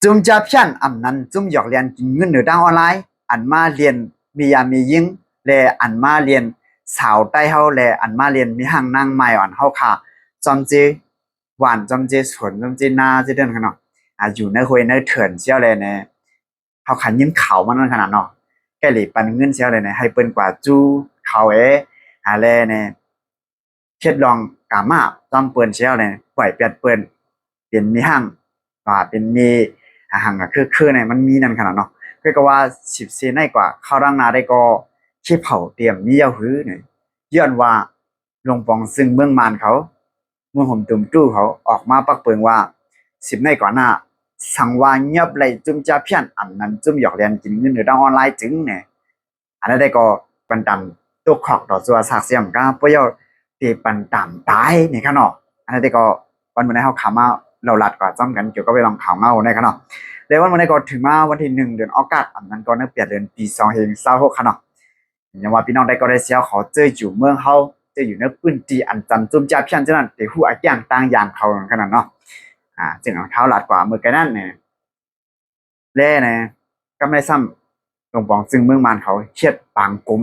ຈຸ້ມຈ້າພຽນ ອຳນັ້ນຈຸ້ມຢອກລຽນກິນເງິນເດີທາງອອນລາຍ ອັນມາລຽນແມ່ຍາແມ່ຍິງ ແລະ ອັນມາລຽນສາວໃຕ້ເຮົາ ແລະ ອັນມາລຽນແມ່ຮ້າງນາງມາຍອ່ອນເຮົາຄ່າ ຈອມເຈຫວ່ານ ຈອມເຈສວນ ຈອມເຈນາ ເຈເດີ່ນຂະເນາະ ອາ ຢູ່ໃນຫ້ວຍໃນເຖື່ອນສ່ຽວແລະແນ ເຮົາຂາຍຍິນເຂົາມານັ້ນຂະໜາດເນາະ ແກ້ເລປັນເງິນສ່ຽວແລ້ວໃຫ້ເພິ່ນກວ່າຈູ່ເຂົາເອ ຫາແລແນ່ ເຮັດລອງກາມາຕອມເພິ່ນສ່ຽວແລ້ວ ປ່ອຍແປດເພິ່ນ ເປັນມີຮັ່ງວ່າເປັນມີຫັ້ງກະຄືໆ ໃນມັນມີນັ້ນຂະໜາດເນາະ ຄືກະວ່າສິບເຊໃນກວ່າເຂົ້າດັງໜ້າໄດ້ກໍ ຄີເຜົາຕຽມມີເຍົາຫື ຍ້ອນວ່າ ຫຼວງປອງຊຶງເມືອງມານເຂົາ ເມືອງຫົມຕຸມຕູ້ເຂົາອອກມາປັກເປີງວ່າ ສິບໃນກ່ອນໜ້າ ສັງວ່າຍອບໄລ່ຈຸ້ມຈ້າພຽນ ອຳນັ້ນຈຸ້ມຢອກລຽນກິນເງິນຢູ່ທາງອອນລາຍຈຶ່ງແນ່ ອັນນັ້ນໄດ້ກໍປັນຕາມຕົກຂອກຕໍ່ຊົ່ວສາກສຽມກາ ປະໂຫຍດເຕປັນຕາມຕາຍນີ້ຂະເນາະ ອັນນັ້ນໄດ້ກໍວັນມື້ໃນເຮົາຂາມາເລົ່າລາດກວ່າຈ້ຳກັນກ່ຽວກັບເລື່ອງຂ່າວເງົານີ້ຂະເນາະ ແລະ ວັນມື້ໃນກໍເຖິງມາວັນທີໜຶ່ງ ເດືອນອອກາດ ອຳນັ້ນກໍໃນແປດເດືອນປີສອງພັນຊາວຫົກຂະເນາະ ຍັງວ່າພີ່ນ້ອງໄດ້ກໍໄດ້ເສຍເຂົາເຈີຢູ່ເມືອງເຮົາ ເຈີຢູ່ໃນພື້ນທີ່ອັນຈຳຈຸ້ມຈ້າພຽນຈະນັ້ນ ໄດ້ຮູ້ອາແກ້ງຕ່າງຢ່າງເຂົານັ້ນຂະໜາດເນາະ ອາ ເຊິ່ງເຮົາລາດກວ່າເມື່ອໄກນັ້ນແນ່ ແລະແນ່ ກຳໄດ້ຊ້ຳ ຫຼວງປອງຊຶງເມືອງມານເຂົາເຮັດປາງກຸມ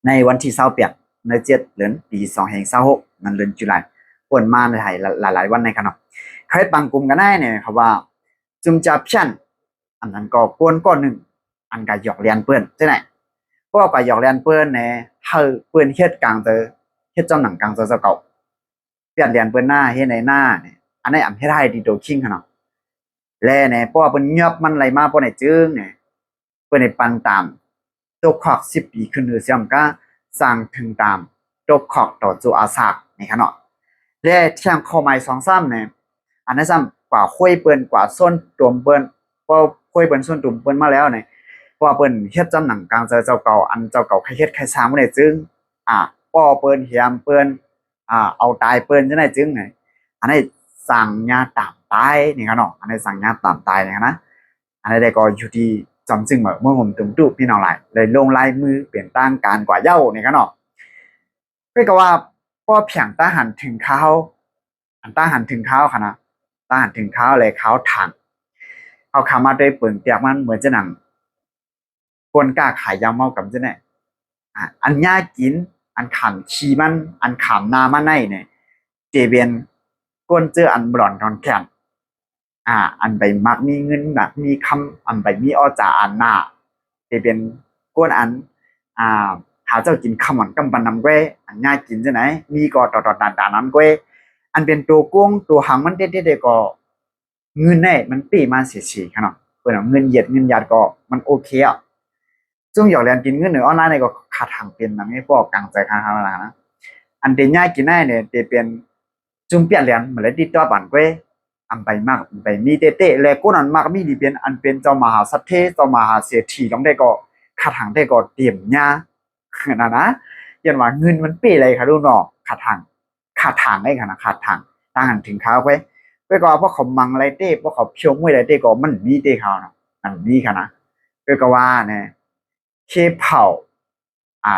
ໃນວັນທີຊາວແປດ ໃນເຈັດເດືອນປີສອງພັນຊາວຫົກ ນັ້ນເດືອນຈຸລາຍ ເພິ່ນມາໄດ້ຫຼາຍໆວັນໃນຂະເນາະ ເຂົາເຮັດປາງກຸມກັນໄດ້ແນ່ ເຂົາວ່າ ຈຸ້ມຈ້າພຽນ ອັນນັ້ນກໍກວນກ້ອນໜຶ່ງ ອັນກະຢອກລຽນເພິ່ນຈັ່ງໃດ ເພາະວ່າກະຢອກລຽນເພິ່ນແນ່ ໃຫ້ເພິ່ນເຮັດກາງໃຈ ເຮັດຈອມໜັງກາງໃຈເຈົ້າເກົ່າ ປຽດລຽນເພິ່ນໜ້າເຮັດໃນໜ້ານີ້ ອັນນີ້ອຳເຮັດໃຫ້ດີໂຕຄິງຂະເນາະ ແລະແນ່ ເພາະວ່າເພິ່ນຍອບມັນໄລ່ມາບໍ່ໄດ້ຈຶ່ງແນ່ ເພິ່ນໄດ້ປັນຕາມ ຕົກຂອກສິບປີຂຶ້ນຫຼືສຽມກາ ສ້າງເຖິງຕາມຕົກຂອກຕໍ່ໂຈອາສາກນີ້ຂະເນາະ ແລະ ແຖມຂໍ້ໝາຍສອງຊ້ຳແນ່ ອັນນັ້ນຊ້ຳກວ່າຄຸຍເພິ່ນ ກວ່າຊົນຕຸມເພິ່ນ ພໍຄຸຍເພິ່ນຊົນຕຸມເພິ່ນມາແລ້ວນີ້ ເພາະວ່າເພິ່ນເຮັດຈອມໜັງກາງໃຈເຈົ້າເກົ່າ ອັນເຈົ້າເກົ່າໃຄເຮັດໃຄສ້າງບໍ່ໄດ້ຈຶ່ງ ອາ ປໍເພິ່ນ ຫຽມເພິ່ນ ອາ ເອົາຕາຍເພິ່ນຈັ່ງໃດຈຶ່ງ ອັນນີ້ສັ່ງຍາຕາມຕາຍນີ້ຂະເນາະ ອັນນີ້ສັ່ງຍາຕາມຕາຍນີ້ນະ ອັນນີ້ໄດ້ກໍຢູ່ທີ່ຈອມຊຶງເມືອງຫົມຕຸມຕູ້ ພີ່ນ້ອງຫຼາຍ ໄດ້ລົງລາຍມືເປັນທາງການກວ່າເຍົານີ້ຂະເນາະ ຄືກະວ່າພໍພຽງຕາຫັນເຖິງຄາວ ອັນຕາຫັນເຖິງຄາວຂະນະ ຕາຫັນເຖິງຄາວແລະຄາວທາງ ເຮົາຄາມາໂດຍເປິງຕຽກມັນເໝືອນຈະໜັງ ຄົນຄ້າຂາຍຢາເມົາກຳຈັ່ງໃດ ອາ ອັນຍາກິນ ອັນຂາມຂີ້ມັນ ອັນຂາມໜ້າມັນໃນນີ້ ເຕເປັນ ຄົນເຈີອັນບລອນກອນແຂນ ອາ ອັນໄປມັກມີເງິນມັກມີຄຳ ອັນໄປມີອໍຈາອັນໜ້າ ເຕເປັນຄົນອັນ ອາ ຫາເຈົ້າກິນຄຳອັນກຳປານນຳແກ ອັນຍາກິນຈັ່ງໃດ ມີກໍຕອດຕານຕານນັ້ນແກ ອັນເປັນໂຕໂກງໂຕຫັງມັນເຕັດເຕັດກໍ ເງິນແນ່ມັນເປ້ມາເສຍໆຂະເນາະ ເພິ່ນເອົາເງິນຢຽດເງິນຢາດກໍມັນໂອເຄອະ ຈຸ້ມຢອກລຽນກິນເງິນໃນອອນລາຍນີ້ກໍຂາດຫາງເປັນນຳ ພວກກາງໃຈຂະນະ ອັນເປັນຍາກິນໃນນີ້ເຕເປັນ ຈຸ້ມປຽດລຽນມາເລີຍຕິດຕໍ່ປານແກ ອຳໄປມັກໄປມີເຕະໆ ແລະ ຄົນອັນມັກມີນີ້ເປັນ ອັນເປັນເຈົ້າມະຫາສັດເທ ເຈົ້າມະຫາເສດຖີ ຕ້ອງໄດ້ກໍຂາດຫາງໄດ້ກໍຕຽມຍາ ນັ້ນນະ ຍ້ອນວ່າເງິນມັນເປ້ໄຫຼຂະດູເນາະ ຂາດຫາງ ຂາດທາງໄດ້ຂະນະ ຂາດທາງ ຕາງຫັນເຖິງຄາວໄປ ໄປກໍວ່າພວກເຂົາມັງໄລເຕ້ ພວກເຂົາພຽວມວຍໄລເຕ້ກໍມັນມີເຕ້ເຂົານະ ມັນມີຂະນະ ໄປກໍວ່າແນ່ ເຄເຜົາ ອາ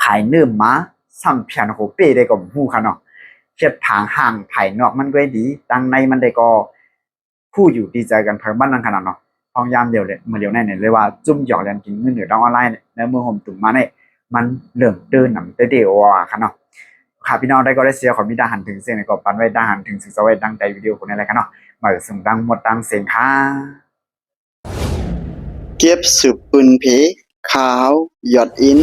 ຂາຍເນີມມາ ຊ້ຳພຽນໂຫເປ້ໄດ້ກໍບໍ່ຮູ້ຂະເນາະ ເຮັດທາງຮ່າງພາຍນອກມັນກໍດີ ທາງໃນມັນໄດ້ກໍ ຜູ້ຢູ່ທີ່ໃຈກັນເພິ່ນບ້ານນັ້ນຂະໜາດເນາະ ພອງຍາມດຽວເລີຍ ມື້ດຽວໃນນີ້ເລີຍວ່າ ຈຸ້ມຢອກລຽນກິນເງິນຢູ່ທາງອອນລາຍໃນເມືອງຫົມຕຸມມານີ້ ມັນເລີ່ມຕື່ນນຳເຕເຕວ່າຂະເນາະ ຂ້າພີ່ນ້ອງໄດ້ກໍໄດ້ເສຍ ຂໍມີຕາຫັນເຖິງເຊິ່ງໃດກໍປັນໄວ້ ຕາຫັນເຖິງເຊິ່ງເຈົ້າໄວ້ ດັ່ງໃຈວິດີໂອຂອງໃນລາຍການເນາະ ມາເຊິ່ງດັ່ງໝົດຕັ້ງເສັງຄ່າ ເກັບສືບປືນເພ ຂ່າວຍອດອິນ